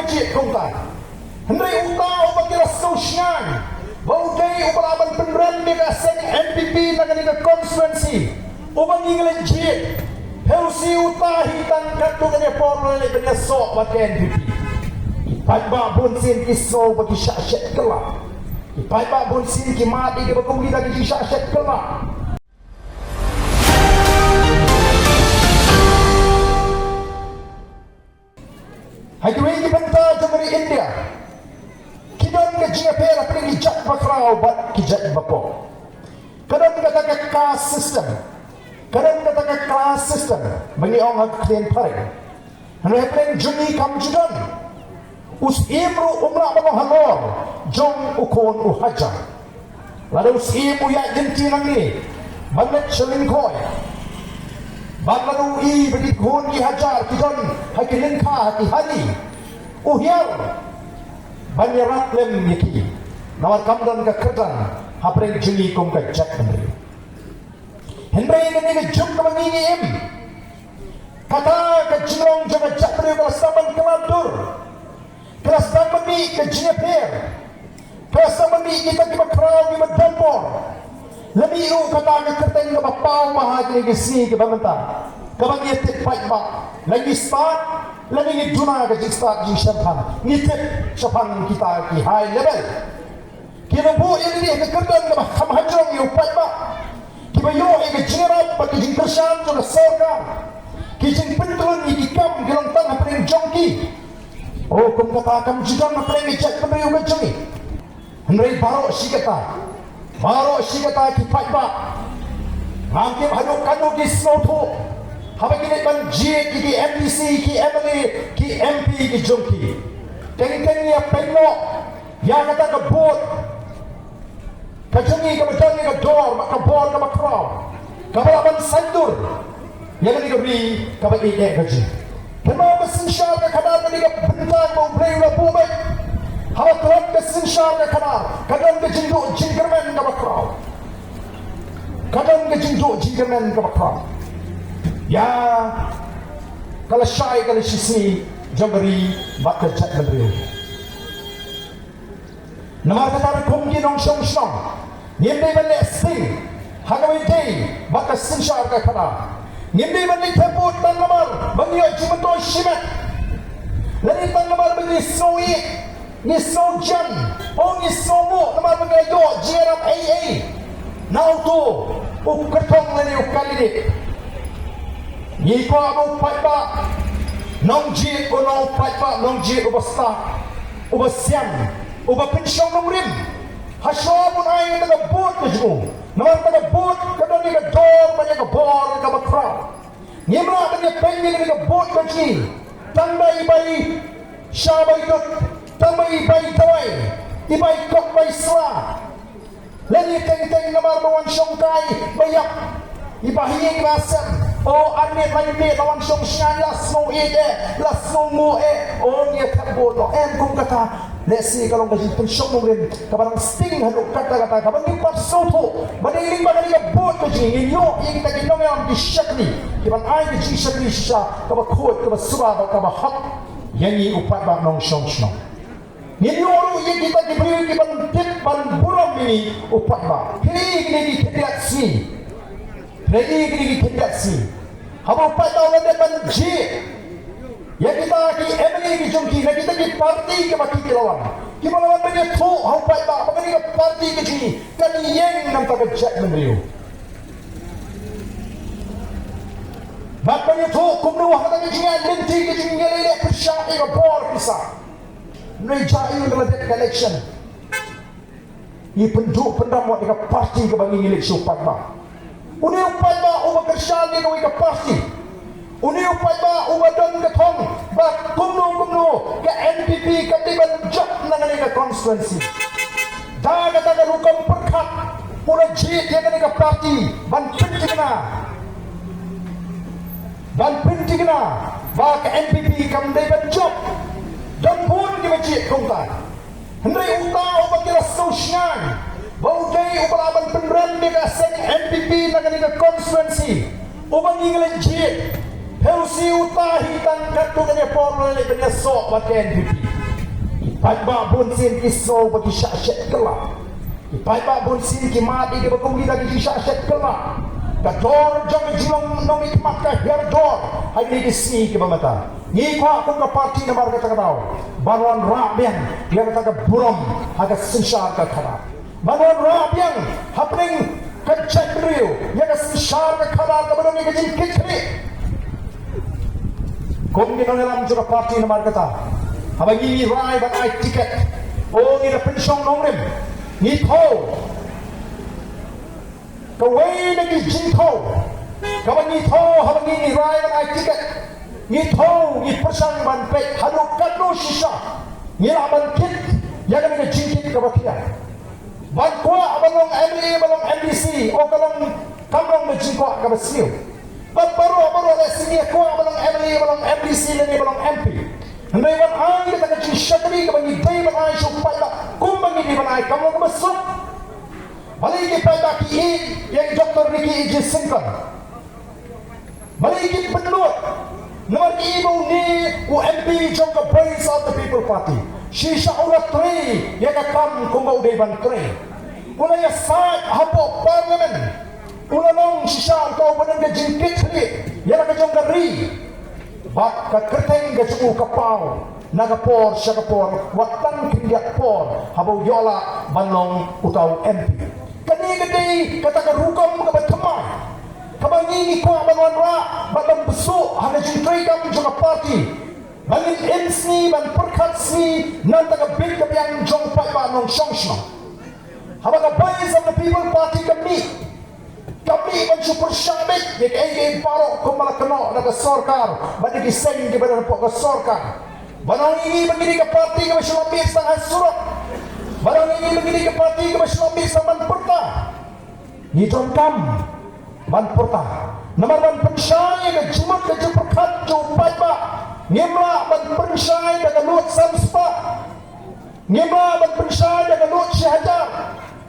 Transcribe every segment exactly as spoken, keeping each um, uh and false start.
jied kumta. Hynrei uta uba ki la sngewsngaiñ ba u dei uba lah ban pynrem ïa ka seng NPP na kane ka constituency, uba ngi ngi la jied. Phi u sngew uta hi tang katto katne por u la leit ban ïasoh bad ka NPP. Ki paidbah bun sien ki sngew ba ki shah shet kylla. Ki paidbah bun sien ki mad ïa kiba kum kita ki shah shet kylla. Ha kiwei ki bynta jong ka ri India ki don ka jingïapher hapdeng ki jait bakhraw bad ki jait bapop. Ka don kata ka caste system, ka don kata ka class system ba ngi ong ha ka ktien phareng. Hynrei hapdeng jong ngi kam ju don. U syiem ruh um lah ban long halor jong u khun u hajar. Lada u syiem u ïaid lynti nangne ban leit sha lyngkhoi, bad lada u i ba ki khun ki hajar ki don ha ki lyngkha ha ki hali, u hiar ban ïarap lem ïa ki. Namar kam don ka kyrdan hapdeng jong ngi kum ka jaitbynriew. Hynrei kane ka juk kaba ngi ngi im, kata ka jinglong jong ka jaitbynriew ka la sdang ban kylla dur. Ka la sdang ban mih ka jingïapher. Ka la sdang ban mih kita kiba khraw kiba donbor. La mih ruh kata ka kyrteng kaba paw bha ha kine ki sngi kiba mynta, kaba ngi ïatip paidbah. La ngi stad, la ngi duna ka jingstad jingshemphang, ngi tip shaphang kita ki high level. Kiba buh ïa lade ha ka kyrdan kaba kham hajrong ïa u paidbah. Kiba ïoh ïa ka jingïarap bad ka jingkyrshan jong ka sorkar. Ki jingpyntlun ïa ki kam ki long tang hapdeng jong ki. O, kum kata kam ju don hapdeng ka jaitbynriew ka jong ngi. Hynrei baroh shi katta, baroh shi katta ki paidbah, ngam tip haduh katno ki sngewthuh haba ki leit ban jied ïa ki MDC, ki MLA, ki MP ki jong ki. Teng teng ïa pynlong ïa kata ka vote ka jong ngi kaba don ïa ka dor bad ka bor kaba khraw, kaba lah ban saiñdur ïa kane ka ri kaba ïeit ka jong ngi. Kynmaw ka synshar ka khadar, kane ka bynta ba U Blei u la buh beit. Haba tlot ka synshar ka khadar, ka don ka jingduh jingkyrmen kaba khraw. Ka don ka jingduh jingkyrmen kaba khraw ïa ka lashai ka lashisngi jong ka ri bad ka jaitbynriew. Namar kata, rukom ki nongshong shnong, ngim dei ban leh sting ha kaba ïadei bad ka synshar ka khadar. Ngim dei ban leh thep vote tang namar ba ngi ïoh jingmyntoi shimet, lane tang namar ba ngi sngew ïeit, ngi sngew jan, o ngi sngew nguh namar ba ngi la ïoh jingïarap ei ei na uto u kyrtong lane u candidate. Ngi kwah ba u paidbah nongjied, u nong paidbah nongjied uba stad, uba sian, uba pynshong nongrim. Hashwa bun ai ïa ka vote ka jong u. Namar ka vote ka don ïa ka dor bad ïa ka bor kaba khraw. Ngim lah ban ïa pynïeng ïa ka vote ka jong ngi tang da i bai sha bai dud, tang da i bai dawai, i bai kok bai sla, lane teng teng namar ba wan shongkai ba ïap, i ba ha ïing ba sem. O, ar miet lai miet la wan shong shngaiñ, la sngew ïeit eh, la sngew nguh eh, o ngi ïa thep vote noh. Em, kum kata, lehse ka long ka jingpynshong nongrim kaba dang sting haduh katta katta, kaba ngim pat sngewthuh ba dei lyngba kane ka vote ka jong ngi ngin ïoh ïa kita ki nongïalam ki shakri kiban ai ka jingshakri shisha kaba khuid, kaba suba bad kaba hok ïa ngi u paidbah nongshong shnong. Ngin ïoh ruh ïa kita ki briew kiban tip ban burom ïa ngi u paidbah. Phi i kine ki khyndiat sngi, phi i kine ki khyndiat sngi, haba u paidbah u la dep ban jied ïa kita ki MLA ki jong ki na kita ki party kiba ki, ki la wan, kiba la wan ban ïathuh ha u paidbah ba kane ka party ka jong ngi kan ïeng na ka bynta ka jaitbynriew. Bad ban ïathuh kumno ha kata ka jingïaid lynti ka jong ngi ngi leh pyrshah ïa ka bor pisa. Ngi ïa ïa ka la dep ka election, ngi pynduh pyndam wat ïa ka party kaba ngi ngi leit sha u paidbah. Une u paidbah uba kyrshan ïa kawei ka party, une u paidbah uba don ka thong ba kumno kumno ka NPP kam dei ban jop na kane ka constituency. Da kata ka rukom pyrkhat u la jied ïa kane ka party ban pynthikna, ban pynthikna ba ka NPP kam dei ban jop. Don bun kiba jied kumta. Hynrei uta uba ki la sngewsngaiñ ba u dei uba lah ban pynrem ïa ka seng NPP na kane ka constituency, uba ngi ngi la jied, phi u sngew uta hi tang katto katne por u la leit ban ïasoh bad ka NPP. Paidbah bun sien ki sngew ba ki shah shet kylla. Ki paidbah bun sien ki mad ïa kiba kum kita ki jingshah shet kylla. Ka dor jong ka jinglong nongmihkhmat ka hiar dor ha kine ki sngi kiba mynta. Ngi kwah kum ka party namar kata ka daw ban wanrah biang ïa kata ka burom ha ka synshar ka khadar. Ban wanrah biang hapdeng ka jaitbynriew ïa ka synshar ka khadar kaba don ïa ka jingkit khlieh. Kum ki nongïalam jong ka party namar kata, haba ngi, ngi rai ban ai tiket, o, ngi da pynshong nongrim. Ngi thew, kawei na ki jingthew kaba ngi thew haba ngi, ngi rai ban ai tiket, ngi thew, ngi pyrshang ban peit haduh katno shisha ngi lah ban kit ïa kane ka jingkit kaba khia. Ban kwah ban long MLA, ban long MDC, o, ka long, kam long ka jingkwah kaba sniew. Bad baroh baroh lehse ngi kwah ban long MLA, ban long MDC lane ban long MP. Hynrei ban ai kata ka jingshakri kaba ngi dei ban ai sha u paidbah, kumba ngi dei ban ai, kam long kaba suk. Balei ki paidbah ki ïeit ïa i Doctor Ricky A J Syngkon? Balei ki pynlut? Namar ki ïohi ba une u MP jong ka Voice of the People Party, shisha u la trei ïa ka kam kumba u dei ban trei. U la ïasaid hapoh Parliament. U la long shisha uta uba don ka jingkit khlieh ïa la ka jong ka ri. Bad ka kyrteng ka jong u ka paw na ka por sha ka por, wat tang khyndiat por haba u ïoh lah ban long uta u MP. Kane ka dei kata ka rukom kaba thymmai kaba ngi, ngi kwah ban wanrah bad ban pynsuh ha ka jingtrei kam jong ka party, ba ngin im sngi ban pyrkhat sngi na ka bynta ka bit ka biang jong paidbah nongshong shnong. Haba ka Voice of the People Party ka mih, ka mih ban shu pyrshah beit ïa kaei kaei baroh kumba la kynnoh na ka sorkar bad ïa ki seng kiba don hapoh ka sorkar. Ba nang ïa ngi ba ngi dei ka party kaba shu leit tang ha surok, ba nang ïa ngi ba ngi dei ka party kaba shu leit tang ban pyrta. Ngi donkam ban pyrta namar ban pynshai ïa ka jingmut ka jingpyrkhat jong u paidbah. Ngim lah ban pynshai da ka lut san spah. Ngim lah ban pynshai da ka lut shi hajar.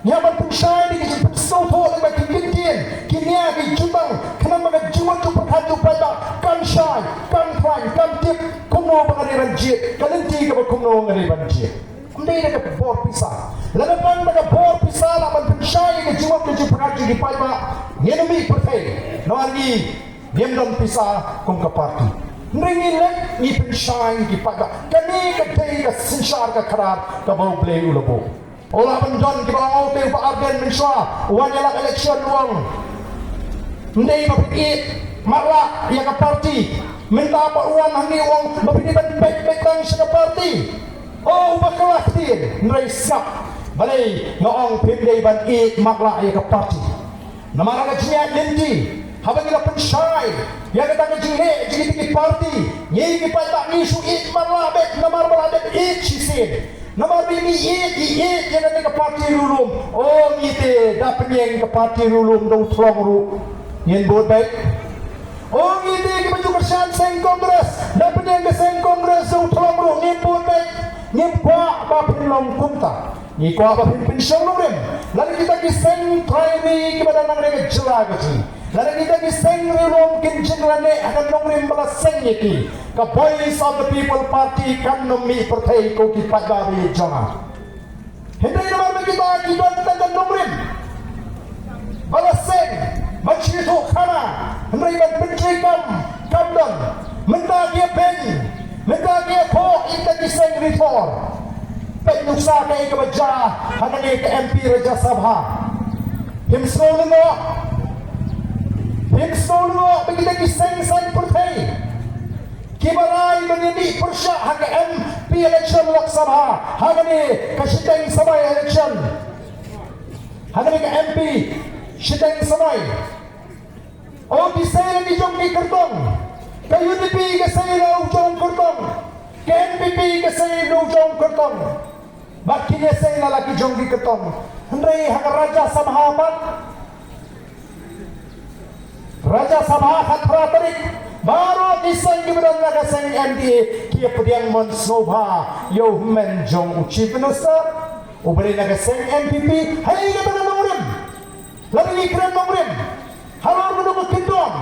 Ngi hap ban pynshai da ka jingpynsngewthuh lyngba ki kyntien, ki nia, ki jutang, khnang ba ka jingmut jingpyrkhat jong u paidbah kan shai, kan khlaiñ, kan tip kumno ba nga dei ban jied, ka lynti kaba kumno nga dei ban jied. Ym dei da ka bor pisa. Lada tang da ka bor pisa lah ban pynshai ïa ka jingmut ka jingpyrkhat jong ki paidbah, ngin ym mih pyrthei. Namar ngi ngim don pisa kum ka party. Hynrei ngi leit ngi pynshai ïa ki paidbah. Kane ka dei ka synshar ka khadar kaba U Blei u la buh. U lah ban don kiba ong, te u Bah Ardent mynshuwa u wan ïalap election u ong, ym dei ba phin ïeit matlah ïa ka party. Mynta pat u wan hangne u ong ba phin dei ban peit beit tang sha ka party. O, u ba kylla ktien, hynrei sngap. Balei nga ong phin dei ban ïeit matlah ïa ka party? Namar ha ka jingïaid lynti, haba ngi la pynshai ïa kata ka jingleh jong kita ki party, ngi ki paidbah ngi shu ïeit matlah beit namar ba la dep ïeit shisien. Namar ba ngi ïeit, ngi ïeit ïa kane ka party riewlum. O, ngi te da pynïeng ka party riewlum da u Thlong ruh, ngin bud beit. O, ngi te kiba ju kyrshan seng Congress, da pynïeng ka seng Congress da u Thlong ruh, ngin bud beit. Ngim kwah ba phin long kumta. Ngi kwah ba phin pynshong nongrim. Lada kita ki seng trai ri kiba don hangne ha ka jylla ka jong ngi, lada kita ki seng riewlum kin jin lane ha ka nongrim ba la seng ïa ki, ka Voice of the People Party kan ym mih pyrthei, ko ki paidbah ba ïeit jong nga. Hynrei namar ba kita ki don tang ka nongrim ba la seng ban shu ïathuh khana, hynrei ban pyntreikam kam don. Mynta ki ïa beiñ, mynta ki ïathuh ïa kita ki seng ri thor. Peit nuksa kaei kaba jia ha kane ka M P Rajya Sabha. Phim sngew lyngngoh, phim sngew lyngngoh ba kita ki seng saiñ pyrthei kiba rai ban ïa mih pyrshah ha ka M P election Lok Sabha, ha kane ka shiteng samai election, ha kane ka M P shiteng samai. O, ki sei la ki jong ki kyrtong. Ka U D P ka sei la u jong kyrtong. Ka N P P ka sei la u jong kyrtong. Bad kine sei la la ki jong ki kyrtong. Hynrei ha ka Rajya Sabha pat, Rajya Sabha khatphra tarik, baroh ki seng kiba don na ka seng M D A ki ïa pdiang mon sngewbha ïa u hynmen jong u Chief Minister uba dei na ka seng N P P. Hei kata ka nongrim, lada ngi kren nongrim halor kano ka kyndon,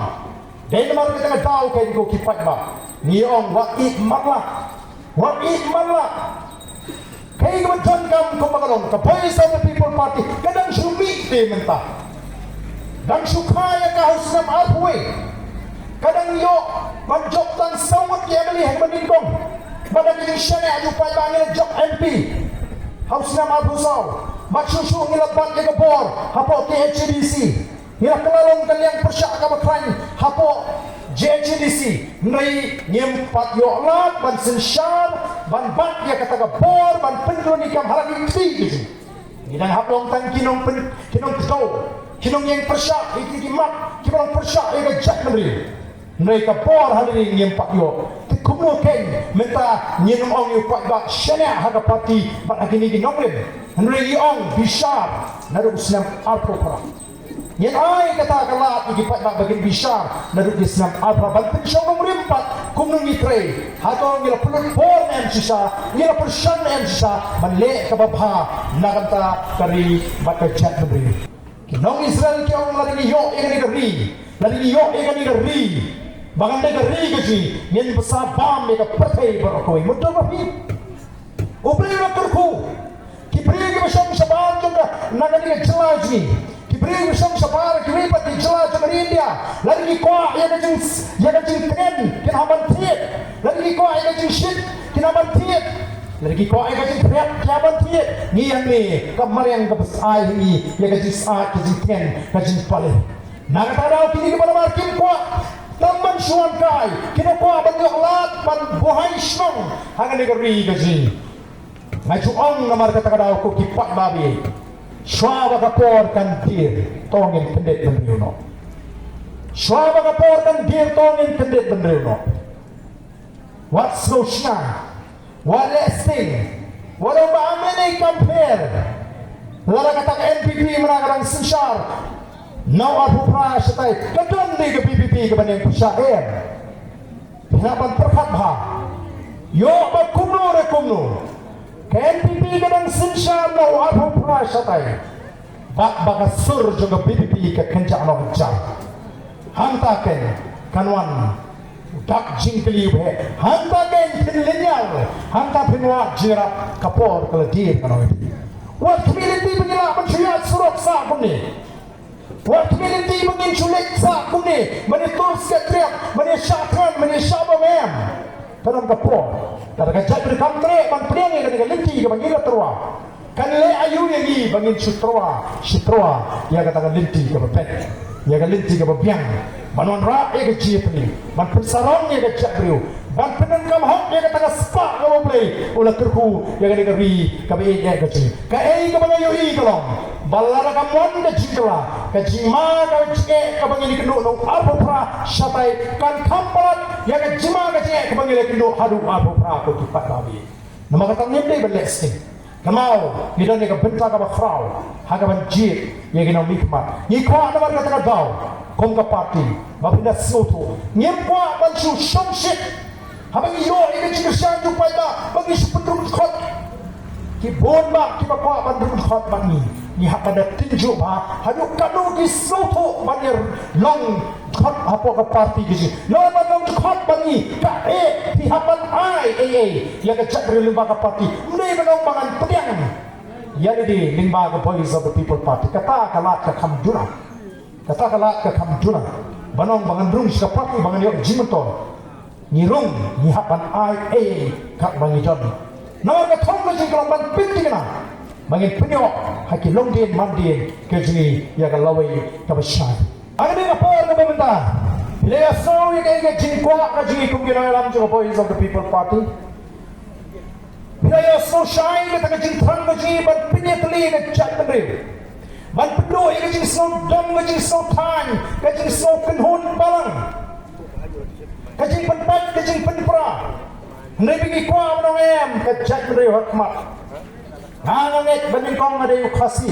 dei namar kata ka daw, ko ki paidbah, ngi ong wat ïeit matlah, wat ïeit matlah. Kaei kaba donkam kumba ka long, ka Voice of the People Party ka dang shu mih te mynta. Dang shu kha ïa ka ha u snem arphew wei. Ka dang ïoh ban jop tang saw ngut ki M L A ha kaba nyngkong. Bad da ka jingshaniah jong u paidbah ngi la jop M P ha u snem arphew saw. Bad shuh shuh ngi la bat ïa ka bor hapoh K H A D C. Ngi la kylla long ka liang pyrshah kaba khlaiñ hapoh J H A D C. Hynrei ngim pat ïoh lad ban synshar, ban bat ïa kata ka bor, ban pynduh ïa ka kam ha la ki kti ki jong ngi. Ngi dang hap long tang ki nongpyn, ki nongkdew, ki nongïeng pyrshah ïa ki, ki mat kiba long pyrshah ïa ka jaitbynriew. Hynrei ka bor ha lade ngim pat ïoh. Te kumno kein mynta ngin ong ïa u paidbah shaniah ha ka party bad ha kine ki nongrim? Hynrei ngi ong bishar naduh u snem arphew phra. Ngin ai kata ka lad ïa ki paidbah ba kin bishar naduh ki snem arphew phra ban pynshong nongrim pat kumno ngi trei. Hato ngi la pynlut bor ne em shisha, ngi la pyrshang ne em shisha ban leh kaba bha na ka bynta ka ri bad ka jaitbynriew. Ki nong Israel ki ong, lada ngi ïoh ïa kane ka ri, lada ngi ïoh ïa kane ka ri, ba ngan dei ka ri ka jong ngi, ngin bsa bam ïa ka pyrthei baroh kawei. Mutdur ba phi. U Blei u la kyrkhu. Ki briew kiba shong shabar jong ka, na kane ka jylla jong ngi, ki briew kiba shong shabar kiwei pat ki jylla jong ka ri India, lada ki kwah ïa ka jing, ïa ka jingtngen kin hap ban thied, lada ki kwah ïa ka jingshit kin hap ban thied, lada ki kwah ïa ka jingkhriat kin hap ban thied. Ngi ïa ngi ka mariang kaba ai ha ngi ïa ka jingsyaid, ka jingtngen, ka jingpale. Na kata ka daw kine kiba namar kim kwah tang ban shu wan kai, ki da kwah ban ïoh lad ban buhai shnong ha kane ka ri ka jong ngi. Nga ju ong namar kata ka daw ko ki paidbah, shuwa ba ka por kan dier to ngin kyndit bynriew noh. Shuwa ba ka por kan dier to ngin kyndit bynriew noh. Wat sngewshna, wat leh sting, wat ong ba am ne kam pher. Lada kata ka N P P mynta ka dang synshar na u arphew phra shatai, ka don dei ka V P P kaba nang pyrshah em? Phi lah ban pyrkhat bha. Ïoh ba kumno re kumno, ka N P P ka dang synshar na u arphew phra shatai. Bad ba ka sur jong ka V P P ka kynjah noh jar. Hangta kein kan wan u dak jingkylli ba heh. Hangta kein phin lynñiar, hangta phin wad jingïarap, ka por ka la dier ka nong. Wat khmih lynti ba ngin lah ban shu ïaid surok sah kumne. Wat khmih lynti ba ngin shu leit sah kumne, ban ïatur sekretar, ban ïashah thngan, ban ïashah bymman. Ka don ka por, lada ka jaitbynriew kam treh ban pdiang ïa kane ka lynti kaba ngi la tyrwa, kan leh aïu ïa ngi ba ngin shu tyrwa, shu tyrwa ïa kata ka lynti kaba beit, ïa ka lynti kaba biang, ban wanrah ïa ka jingïapyni, ban pynsarong ïa ka jaitbynriew, ban pyndonkam hok ïa kata ka spah kaba U Blei u la kyrkhu ïa kane ka ri kaba ïeit ïa ka jong ngi. Kaei kaba nga ïohi ka long ba lada kam wan ka jingkylla, ka jingma ka jingeh kaba ngin ïakynduh na u arphew phra shatai kan kham palat ïa ka jingma ka jingeh kaba ngin ïakynduh haduh arphew phra, ko ki paidbah. Namar kata ngim dei ban leh sting. Kynmaw, ngi don ïa ka bynta kaba khraw ha kaban jied ïa ki nongmihkhmat. Ngi kwah namar kata ka daw kum ka party ba phin da sngewthuh. Ngim kwah ban shu shongshit haba ngi ïoh ïa ka jingkyrshan jong u paidbah ba ngi shu pynrung dkhot. Ki bun bah kiba kwah ban rung dkhot bad ngi. Ngi hap ban da tynjuh bha haduh katno ki sngewthuh ban ïa long dkhot hapoh ka party ka jong ngi. Lada ban long dkhot bad ngi, kaei phi hap ban ai ei ei ïa ka jaitbynriew lyngba ka party? Ym dei ban ong ba ngan pdiang ïa lade lyngba ka Voice of the People Party. Kata ka lad ka kham duna. Kata ka lad ka kham duna ban ong ba ngan rung sha ka party ba ngan ïoh jingmyntoi. Ngi rung, ngi hap ban ai ei ei katba ngi don. Namar ka thong ka jong ngi ka long ban pynthikna ba ngin pynïoh ha ki longdien mandien ka jong ngi ïa ka lawei kaba shai. Ha kane ka por kaba mynta, phi la ïohsngew ïa ka, ïa ka jingkwah ka jong ngi kum ki nongïalam jong ka Voice of the People Party. Phi la ïohsngew shai kata ka jingthrang ka jong ngi ban pynïatylli ïa ka jaitbynriew, ban pynduh ïa ka jingsngewdom, ka jingsngewthaiñ, ka jingsngewkynhun balang, ka jingpynpait, ka jingpynpra. Hynrei ba ngi kwah ban ong em, ka jaitbynriew ha khmat. Nga, nga ngeit ba nyngkong nga dei u Khasi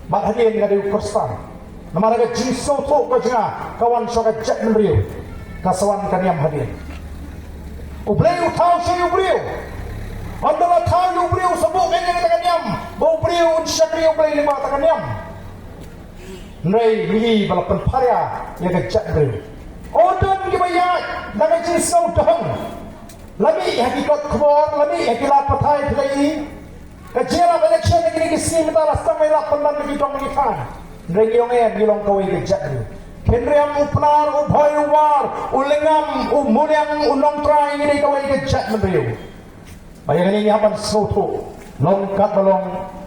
bad hadien nga dei u Khristan. Namar ka jingsngewthuh ka jong nga ka wan sha ka jaitbynriew, ka sa wan ka niam hadien. U Blei u thaw sha u briew. Ynda la thaw u briew sa buh ïa kata ka niam ba u briew un shakri U Blei lyngba kata ka niam. Hynrei ngi ba la pynpharia ïa ka jaitbynriew. U don kiba ïaid da ka jingsngewdom. La mih ha ki kot khubor, la mih ha ki lad pathai phi la ïohi. Ka jingïalap election ha kine ki sngi mynta la sdang ban ïalap pynban da ki dong ki thaiñ. Hynrei ngi ong em, ngi long kawei ka jaitbynriew. Khynriam, u Pnar, u Bhoi, u War, u Lyngngam, u Muliang, u Nongtrai, ngi dei kawei ka jaitbynriew. Ba ïa kane ngi hap ban sngewthuh, long katba long,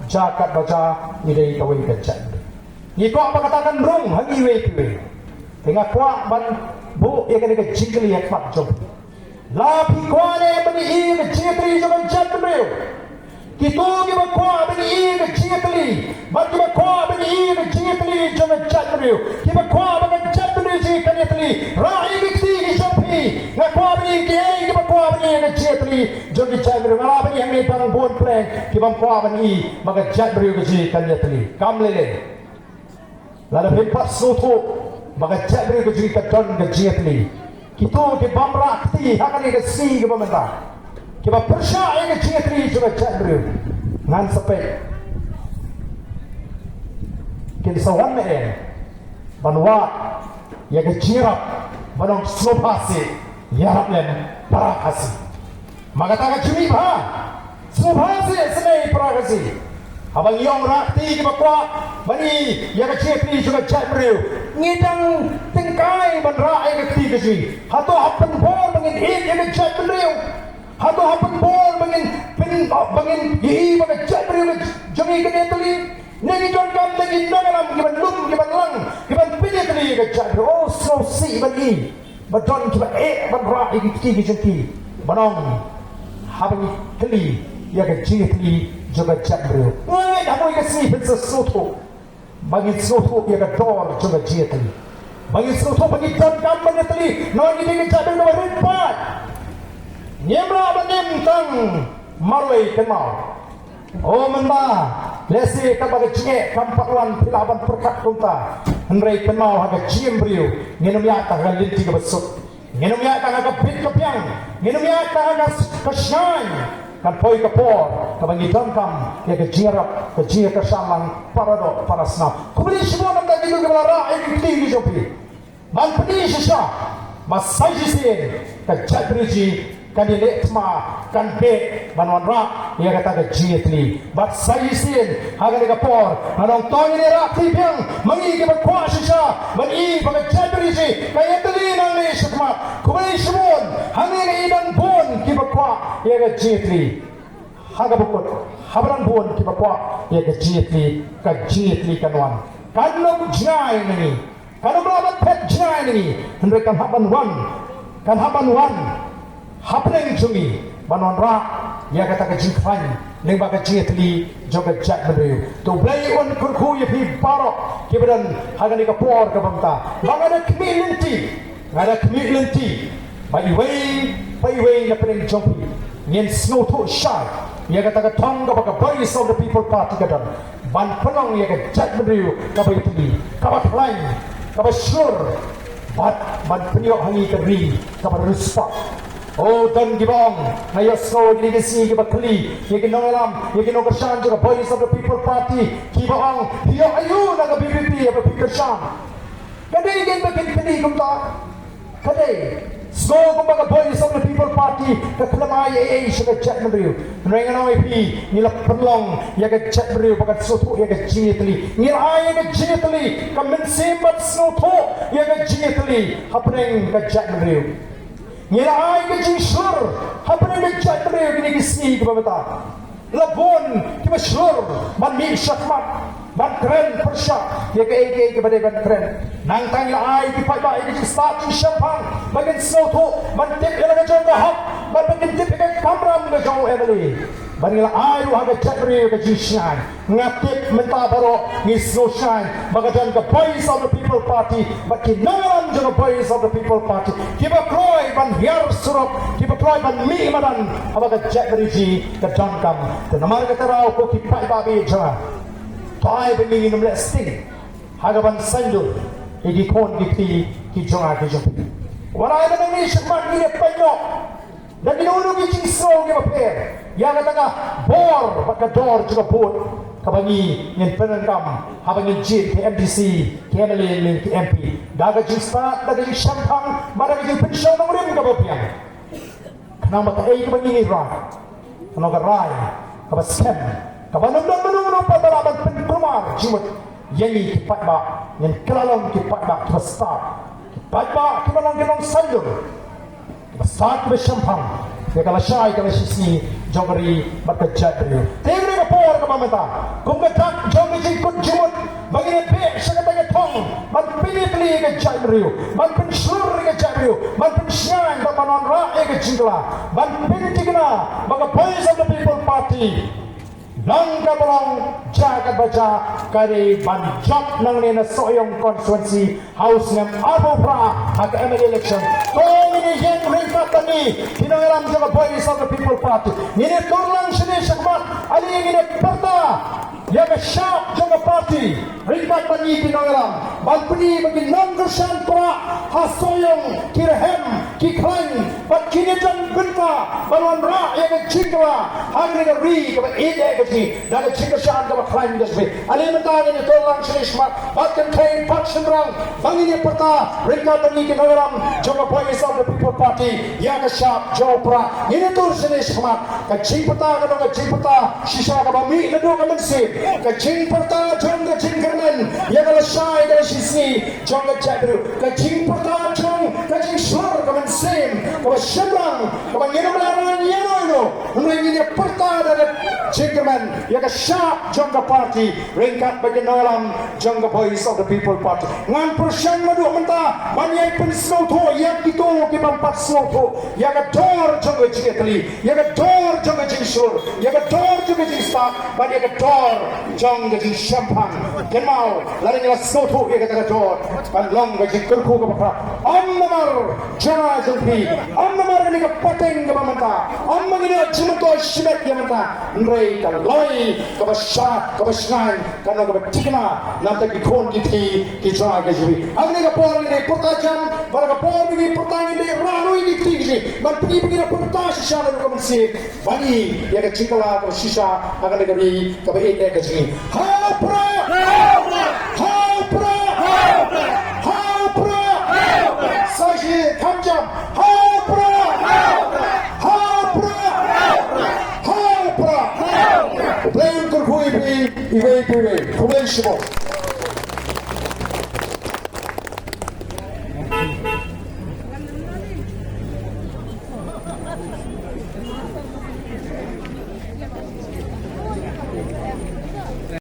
jia katba jia, ngi dei kawei ka jaitbynriew. Ngi kwah ba kata kan rung ha ngi iwei pa iwei. Te nga kwah ban buh ïa kane ka jingkylli ha khmat jong phi. La phi kwah ne ban ïohi ïa ka jingïatylli jong ka jaitbynriew? Kito kiba kwah ban ïohi ïa ka jingïatylli, bad kiba kwah ban ïohi ïa ka jingïatylli jong ka jaitbynriew, kiba kwah ba ka jaitbynriew jong ngi kan ïatylli, rah ïa ki kti ki jong phi. Nga kwah ban ïohi kiei kiba kwah ban ïohi ïa ka jingïatylli jong ka jaitbynriew. Nga lah ban ïohi hangne tang bun pleng kiba kwah ban ïohi ba ka jaitbynriew ka jong ngi kan ïatylli. Kam lei lei. Lada phi pat sngewthuh ba ka jaitbynriew ka jong ngi ka don ka jingïatylli, kito ki bym rah kti ha kane ka sngi kaba mynta, kiba pyrshah ïa ka jingïatylli jong ka jaitbynriew, ngan sa peit kin sa wan ne em ban wad ïa ka jingïarap ban ong sngewbha seh, ïarap lem para Khasi. Ma kata ka jingmih bha, sngewbha seh, sngewbha para Khasi. Haba ngi ong rah kti kiba kwah ban ïohi ïa ka jingïatylli jong ka jaitbynriew, ngi dang tyngkai ban rah ïa ka kti ka jong ngi. Hato hap pynbor ba ngin ïeit ïa ka jaitbynriew? Hato hap pynbor ba ngin pyn, ba ngin ïohi ba ka jaitbynriew ka jong ngi kan ïatylli? Ne ngi donkam da ki nongïalam kiban lum, kiban lang, kiban pynïatylli ïa ka jaitbynriew? Oh, sngewsih ban ïohi ba don kiba eh ban rah ïa ki kti ki jong ki ban ong, haba ngi kylli ïa ka jingïatylli jong ka jaitbynriew. Nga ngeit ha kawei ka sngi phin sa sngewthuh ba ngin sngewthuh ïa ka dor jong ka jingïatylli, ba ngin sngewthuh ba ngi donkam ban ïatylli namar ngi dei ka jaitbynriew kaba rit paid. Ngim lah ban im tang marwei kynmaw. O mynba lehse kaba ka jingeh kam pat wan phi lah ban pyrkhat kumta, hynrei kynmaw ha ka jingim briew ngin ym ïaid tang ha ka lynti kaba suk, ngin ym ïaid tang ha ka bit ka biang, ngin ym ïaid tang ha ka, ka shngaiñ. Kan poi ka por kaba ngi donkam ïa ka jingïarap, ka jingïakyrshan lang para doh para snam. Khublei shibun namar kito kiba la rah ïa ki kti ki jong phi. Ban pyni shisha ba sa shisien ka jaitbynriew jong ngi kan ïaleh thma, kan beh ban wanrah ïa kata ka jingïatylli. Bad sa shisien ha kane ka por ngan ong to ngin ïarah kti biang ma ngi kiba kwah shisha ban i ba ka jaitbynriew jong ngi ka ïatylli nangne shakhmat. Khublei shibun, hangne ngi dang bun kiba kwah ïa ka jingïatylli. Ha kaba kut, haba dang bun kiba kwah ïa ka jingïatylli, ka jingïatylli kan wan. Kan ym jngai na ngi. Kan ym lah ban phet jngai na ngi, hynrei kan hap ban wan, kan hap ban wan hapdeng jong ngi ban wanrah ïa kata ka jingkhlaiñ lyngba ka jingïatylli jong ka jaitbynriew. To U Blei un kyrkhu ïa phi baroh kiba don ha kane ka por kaba mynta. Ba nga da khmih lynti, nga da khmih lynti ba iwei pa iwei na pdeng jong phi ngin sngewthuh shai ïa kata ka thong kaba ka Voice of the People Party ka don. Ban pynlong ïa ka jaitbynriew kaba ïatylli, kaba khlaiñ, kaba shlur, bad ban pynïoh ha ngi ka ri kaba riewspah. O, don kiba ong, nga ïohsngew ïa kine ki sngi kiba kylli ïa ki nongïalam, ïa ki nongkyrshan jong ka Voice of the People Party, kiba ong, phi ïoh aïu na ka V P P haba phi kyrshan? Ka dei kein ba kin kylli kumta. Ka dei, sngew kumba ka Voice of the People Party ka khlem ai ei ei sha ka jaitbynriew. Hynrei ngan ong ïa phi, ngi la pynlong ïa ka jaitbynriew ba kan sngewthuh ïa ka jingïatylli. Ngi la ai ïa ka jingïatylli, ka mynsiem ban sngewthuh ïa ka jingïatylli hapdeng ka jaitbynriew. Ngi la ai ka jingshlur hapdeng ka jaitbynriew kine ki sngi kiba mynta. La bun kiba shlur ban mih shakhmat ban kren pyrshah ïa kaei kaei kaba dei ban kren. Nangta ngi la ai ki paidbah ïa ka jingstad jingshemphang ba kin sngewthuh, ban tip ïa la ka jong ka hok, ban, ban kin tip ïa ka kamram ka jong u M L A. Bad ngi la ai ruh ha ka jaitbynriew ka jingshngaiñ. Nga tip mynta baroh ngi sngewshngaiñ ba ka don ka Voice of the People Party bad ki nongïalam jong ka Voice of the People Party kiba kloi ban hiar surok, kiba kloi ban mih madan haba ka jaitbynriew jong ngi ka donkam. Te namar kata ruh ko ki paidbah ba ïeit jong nga, to ai ba ngi ngin ym leh sting ha kaban saiñdur ïa ki khun ki kti ki jong nga ki jong phi. Wat ai ba nangne shakhmat ngin ïa peit noh da kino kino ki jingsngew kiba pher ïa kata ka bor bad ka dor jong ka vote kaba ngi ngin pyndonkam haba ngin jied ki M D C, ki M L A ne ki M P. Da ka jingstad, da ka jingshemphang bad da ka jingpynshong nongrim kaba biang. Namar kaei kaba ngi rai, kano ka rai kaba skhem, kaba ym don mano mano pat ba lah ban pynkulmar jingmut ïa ngi ki paidbah, ngin kylla long ki paidbah kiba stad, ki paidbah kiba long ki nongshah dur, kiba stad kiba shemphang ïa ka lashai ka lashisngi jong ka ri bad ka jaitbynriew. Te ha kane ka por kaba mynta, kum ka dak jong ka jingkut jingmut, ba ngin ïa beh sha kata ka thong ban pynïatylli ïa ka jaitbynriew, ban pynshlur ïa ka jaitbynriew, ban pynshngaiñ bad ban wanrah ïa ka jingkylla, ban pynthikna ba ka Voice of the People Party long kaba long, jia katba jia, ka dei ban jop nangne na Sohiong constituency ha u snem arphew phra ha ka M L A election. To ngin ïeng ryngkat bad ngi ki nongïalam jong ka Voice of the People Party. Ngin ïa tur lang shane shakhmat, ale ngin ïa pyrta ïa ka shap jong ka party ryngkat bad ngi ki nongïalam, ban pyni ba ki nongkyrshan Prah ha Sohiong ki rhem, ki khlaiñ bad kin ïa don bynta ban wanrah ïa ka jingkylla ha kane ka ri kaba ïeit ka jong ngi da ka jingkyrshan kaba khlaiñ ka jong ngi. Ale mynta ngin ïa tur lang shane shakhmat bad kynthei bad shynrang ba ngin ïa pyrta ryngkat bad ngi ki nongïalam jong ka Voice of the People Party ïa ka shap jong u Prah. Ngin ïa tur shane shakhmat. Ka jingpyrta ka long ka jingpyrta shisha kaba mih naduh ka mynsiem, ka jingpyrta jong ka jingkyrmen ïa ka lashai ka lashisngi jong ka jaitbynriew, ka jingpyrta jong ka jingshlur ka mynsiem kaba shemphang kaba ngin ym lah ban ïa ïano ïano. Hynrei ngin ïa pyrta da ka jingkyrmen ïa ka shap jong ka party ryngkat bad ki nongïalam jong ka Voice of the People Party. Ngan pyrshang naduh mynta ban ïai pynsngewthuh ïa kito ki bym pat sngewthuh ïa ka dor jong ka jingïatylli, ïa ka dor jong ka jingshlur, ïa ka dor jong ka jingstad bad ïa ka dor jong ka jingshemphang. Kynmaw, lada ngi la sngewthuh ïa kata ka dor, kan long ka jingkyrkhu kaba khraw. Ym namar jong nga jong phi, ym namar kane ka pateng kaba mynta, ym namar kane ka jingmyntoi shimet ïa mynta, hynrei ka loi kaba shai kaba shngaiñ, kano kaba thikna na bynta ki khun ki kti ki jong nga ki jong phi. Ha kane ka por ngin ïa pyrta jam, bad ha ka por ngin ïa pyrta ngin ïa rah noh ïa ki kti ki jong ngi ban pyni ba ngi da pyrta shisha naduh ka mynsiem ba ngi ïa ka jingkylla kaba shisha ha kane ka ri kaba ïeit ka jong ngi. Ha u Prah! Ha u Prah! Ha u Prah! Sa shisien kham jam. Ha u Prah! Ha u Prah! Ha u Prah! U Blei un kyrkhu ïa phi iwei pa iwei. Khublei shibun.